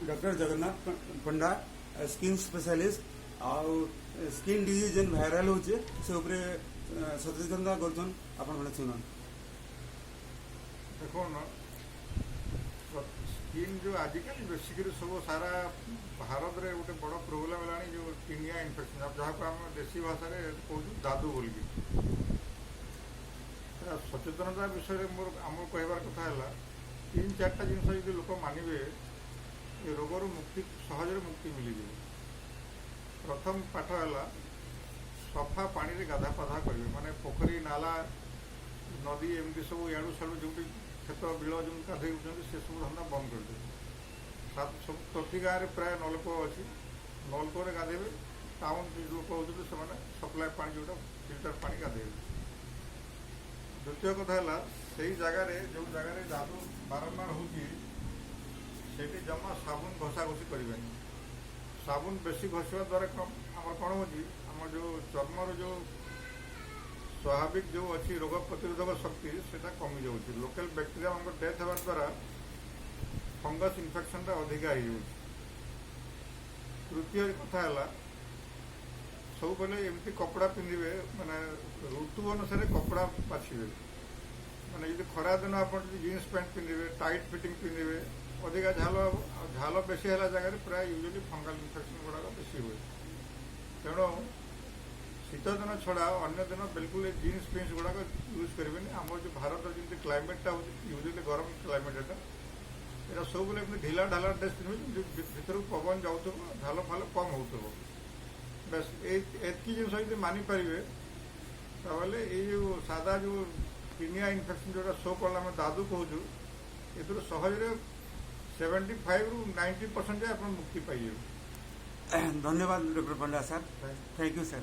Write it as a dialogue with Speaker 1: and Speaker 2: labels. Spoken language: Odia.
Speaker 1: Doctor Jagannath Panda, skin specialist ଆଉ ସ୍କିନ୍ ଡିଜିଜ୍ ଯେନ୍ ଭାଇରାଲ ହଉଛେ, ସେ ଉପରେ ସଚେତନତା କରୁଛନ୍। ଆପଣମାନେ ଶୁଣନ୍।
Speaker 2: ଦେଖୁନ, ସ୍କିନ୍ ଯେଉଁ ଆଜିକାଲି ବେଶୀକରି ସବୁ ସାରା ଭାରତରେ ଗୋଟେ ବଡ଼ ପ୍ରୋବ୍ଲେମ୍ ହେଲାଣି, ଯେଉଁ ଟିନିଆ ଇନଫେକ୍ସନ୍, ଯାହାକୁ ଆମେ ଦେଶୀ ଭାଷାରେ କହୁଛୁ ଦାଦୁ ବୋଲିକି। ତା ସଚେତନତା ବିଷୟରେ ମୋର ଆମର କହିବାର କଥା ହେଲା, ତିନି ଚାରିଟା ଜିନିଷ ଯଦି ଲୋକ ମାନିବେ, ଏ ରୋଗରୁ ମୁକ୍ତି, ସହଜରେ ମୁକ୍ତି ମିଳିଯିବ। ପ୍ରଥମ ପାଠ ହେଲା, ସଫା ପାଣିରେ ଗାଧା ପାଧା କରିବେ। ମାନେ ପୋଖରୀ, ନାଲା, ନଦୀ, ଏମିତି ସବୁ ଇଆଡ଼ୁ ସିଆଡ଼ୁ ଯେଉଁଠି କ୍ଷେତ ବିଲ ଯେଉଁ ଗାଧେଇ ହେଉଛନ୍ତି, ସେସବୁ ଧନ୍ଦା ବନ୍ଦ କରିଦେବେ। ସବୁ ପ୍ରତି ଗାଁରେ ପ୍ରାୟ ନଳକୂଅ ଅଛି, ନଳକୂଅରେ ଗାଧେଇବେ। ଟାଉନ୍ ଲୋକ ହେଉଛନ୍ତି, ସେମାନେ ସପ୍ଲାଏ ପାଣି, ଯେଉଁଟା ଫିଲ୍ଟର ପାଣି, ଗାଧେଇବେ। ଦ୍ୱିତୀୟ କଥା ହେଲା, ସେଇ ଜାଗାରେ, ଯେଉଁ ଜାଗାରେ ଦାଦୁ ବାରମ୍ବାର ହେଉଛି, ସେଇଠି ଜମା ସାବୁନ ଘଷାଘଷି କରିବେନି। ସାବୁନ ବେଶୀ ଘଷିବା ଦ୍ୱାରା କ'ଣ ଆମର କ'ଣ ହେଉଛି, ଆମର ଯେଉଁ ଚର୍ମର ଯେଉଁ ସ୍ୱାଭାବିକ ଯେଉଁ ଅଛି ରୋଗ ପ୍ରତିରୋଧକ ଶକ୍ତି, ସେଇଟା କମିଯାଉଛି। ଲୋକାଲ ବ୍ୟାକ୍ଟେରିଆ ମାନଙ୍କ ଡେଥ୍ ହେବା ଦ୍ୱାରା ଫଙ୍ଗସ୍ ଇନଫେକ୍ସନଟା ଅଧିକା ହେଇଯାଉଛି। ତୃତୀୟ କଥା ହେଲା, ସବୁବେଳେ ଏମିତି କପଡ଼ା ପିନ୍ଧିବେ, ମାନେ ଋତୁ ଅନୁସାରେ କପଡ଼ା ବାଛିବେ। ମାନେ ଯଦି ଖରା ଦିନ ଆପଣ ଯଦି ଜିନ୍ସ ପ୍ୟାଣ୍ଟ ପିନ୍ଧିବେ, ଟାଇଟ୍ ଫିଟିଂ ପିନ୍ଧିବେ, ଅଧିକା ଝାଲ ହେବ। ଆଉ ଝାଲ ବେଶୀ ହେଲା ଜାଗାରେ ପ୍ରାୟ ୟୁଜୁଆଲି ଫଙ୍ଗାଲ ଇନଫେକ୍ସନ ଗୁଡ଼ାକ ବେଶୀ ହୁଏ। ତେଣୁ ଶୀତ ଦିନ ଛଡ଼ା ଅନ୍ୟ ଦିନ ବିଲକୁଲ ଏ ଜିନ୍ସ ଫିନ୍ସ ଗୁଡ଼ାକ ୟୁଜ୍ କରିବେନି। ଆମର ଯେଉଁ ଭାରତର ଯେମିତି କ୍ଲାଇମେଟଟା ହେଉଛି, ୟୁଜୁଆଲି ଗରମ କ୍ଲାଇମେଟ୍ ଏଟା। ଏଇଟା ସବୁବେଳେ ଏମିତି ଢିଲା ଢାଲା ଡ୍ରେସ୍ ପିନ୍ଧିବେ, ଯେମିତି ଭିତରକୁ ପବନ ଯାଉଥିବ, ଝାଲ ଫାଲ କମ୍ ହେଉଥିବ। ବାସ୍, ଏଇ ଏତିକି ଜିନିଷ ଯଦି ମାନିପାରିବେ, ତାହେଲେ ଏଇ ଯେଉଁ ସାଦା ଯେଉଁ ଟିନିଆ ଇନଫେକ୍ସନ୍, ଯେଉଁଟା ସୋ କଲ୍ଡ ଆମେ ଦାଦୁ କହୁଛୁ, ଏଥିରୁ ସହଜରେ 75ରୁ 90% ଯାଏ ଆପଣ ମୁକ୍ତି ପାଇଯିବେ।
Speaker 1: ଧନ୍ୟବାଦ doctor Panda sir. Thank you sir.